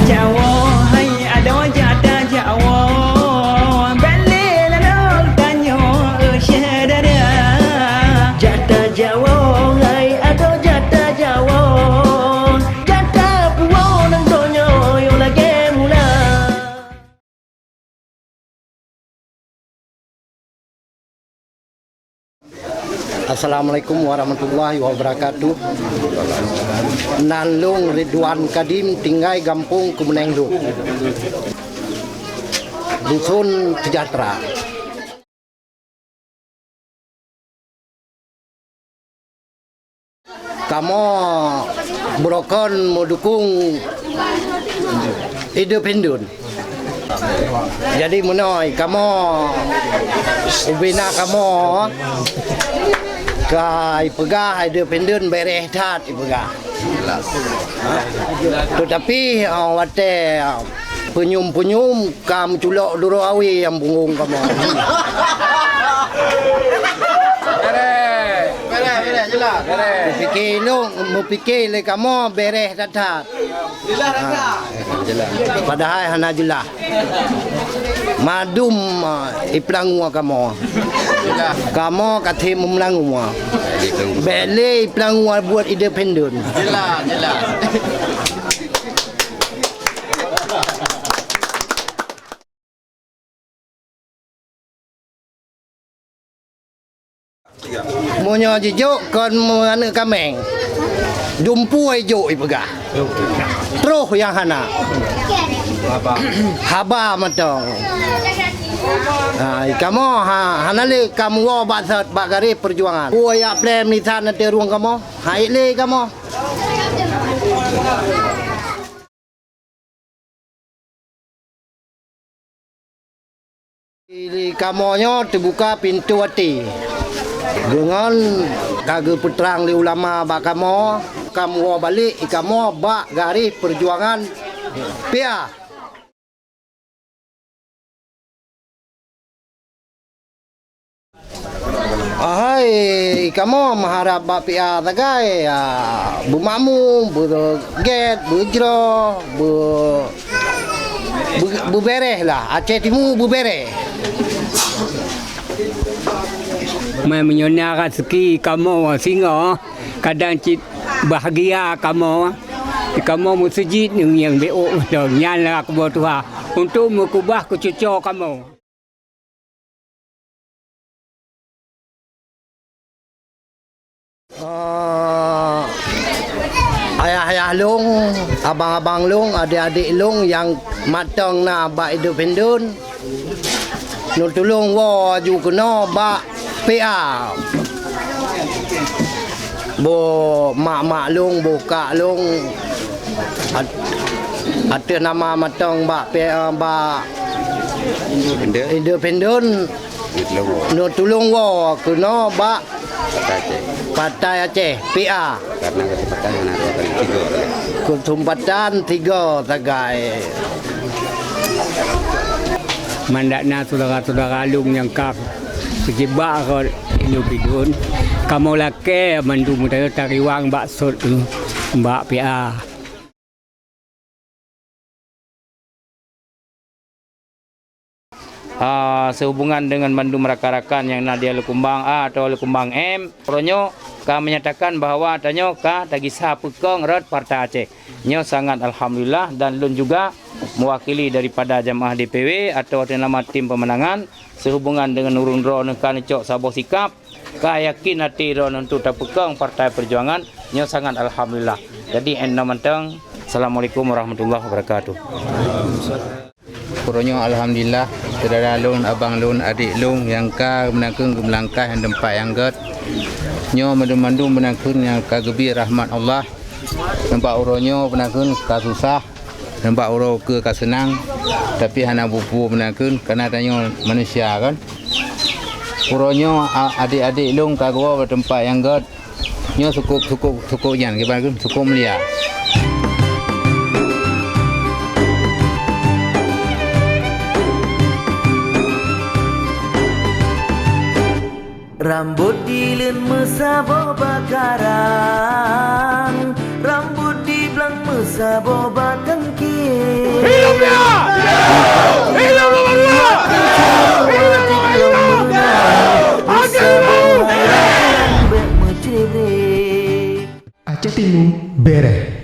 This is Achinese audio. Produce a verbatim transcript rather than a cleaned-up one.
Jawoe, hai adoe jak tajawoe, bèk lé laloe tanyoe, eh, syedara. Jak tajawoe, hai adoe jak tajawoe, jak tapuwoe lam donya nyang lagèe mula. Assalamualaikum warahmatullahi wabarakatuh. Nan lôn Ridwan Kadim, tinggai gampông Keumeuneng Lhok, Dusun Sejahtera. Kamoe beurokon meudukong independen. Jadi meunoe kamoe ubena kamoe ka ipeugah independen beureh that ipeugah. Teutapi, eh, watèe, eh, peunyum-peunyum ka meuculok duroe awe nyang punggong kamoe. Beureh. Beureh, beureh, jeulaih. Beureh. Meupike lôn, meupike lé kamoe beureh that-that. Jeulaih that-that. Padahai hana jeulaih. Mandum, ah, ipeulangue kamoe. Kamoe ka that meupeulangue. Bèk lé ipeulangue buet independen. Jeulaih, jeulaih. Meunyoe jijok kon aneuk kaméng, dumpeue jok ipeugah. Troh nyang hana. Haba mantong. Ha, kamoe ha, hana lé kamoe woe bak sot bak garéh peujuangan. Peue jak plém lisan ateueh rueng kamoe? Ha, ék lé kamoe. Di kamoe nyoe teubuka pintoe até. Deungon ka geupeutrang lé ulama bak kamoe, kamoe woe balek kamoe bak garéh peujuangan P A. Ahai, kamoe meuharab bak P A sagai, ya, beumakmu, beugét, beujroh, beu-, beu-, beubeureh lah. Aceh Timu beubeureh. Meunyoe na raseuki kamoe singoh, kadang cit bahgia kamoe, kamoe meuseujid nyang bék ôk mantong. Nyan lah kuboh tuha untuk meukeubah keucuco kamoe. Eh, ayah-ayah lôn, abang-abang lôn, adék-adék lôn nyang mantong na bak independen, neutulông woe aju keunoe bak P A. Boh mak-mak lôn, boh kak lôn, at-, ateueh nama mantong bak P A, bak independen. Neutulông woe keunoe bak Patai Aceh, P A. Karena kesempatan hana dua kali tiga. Kesempatan tiga sagai. Mandak na syedara-syedara lôn nyang ka keujeuet bak rot independen, kamoe lakèe mandum tanyoe tariwang bak sot, bak P A. Ah, seuhubungan deungon mandum rakan-rakan nyang na di Alukumbang A atau Alukumbang M, uroe nyoe ka menyatakan bahwa tanyoe ka tagisa peukong rot Partai Aceh. Nyoe sangat alhamdulillah dan lôn juga mewakili daripada jamaah D P W atau atas nama tim pemenangan seuhubungan deungon ureuëng droeneuh ka neucok saboh sikap, ka yakin até droeneuh untuk tapeukong Partai Peujuangan. Nyoe sangat alhamdulillah. Jadi, 'oh noe mantong, Assalamualaikum warahmatullahi wabarakatuh. Uroe nyoe alhamdulillah, syedara lôn, abang lôn, adék lôn nyang ka meunan kheun geumeulangkah lam teumpat nyang gèt. Nyoe mandum-mandum meunan kheun nyang ka geubri rahmat Allah. Nibak uroe nyoe meunan kheun ka susah, nibak uroe keue ka seunang, tapi hana bubu meunan kheun, kareuna tanyoe manusia kan. Uroe nyoe a-, adék-adék lôn ka geuwoe bak teumpat nyang gèt. Nyoe sukôb, sukôb, sukôb nyan, kiban kheun sukôb mulia. Rambot di leuen meusaboh bak karang, rambot di blang Meusaboh bak kangkir. Hidup dia! Hidup Muhammadiyah! Hidup Muhammadiyah! Akan Bèk meucrèbrèk. Aceh Timu bèrèh.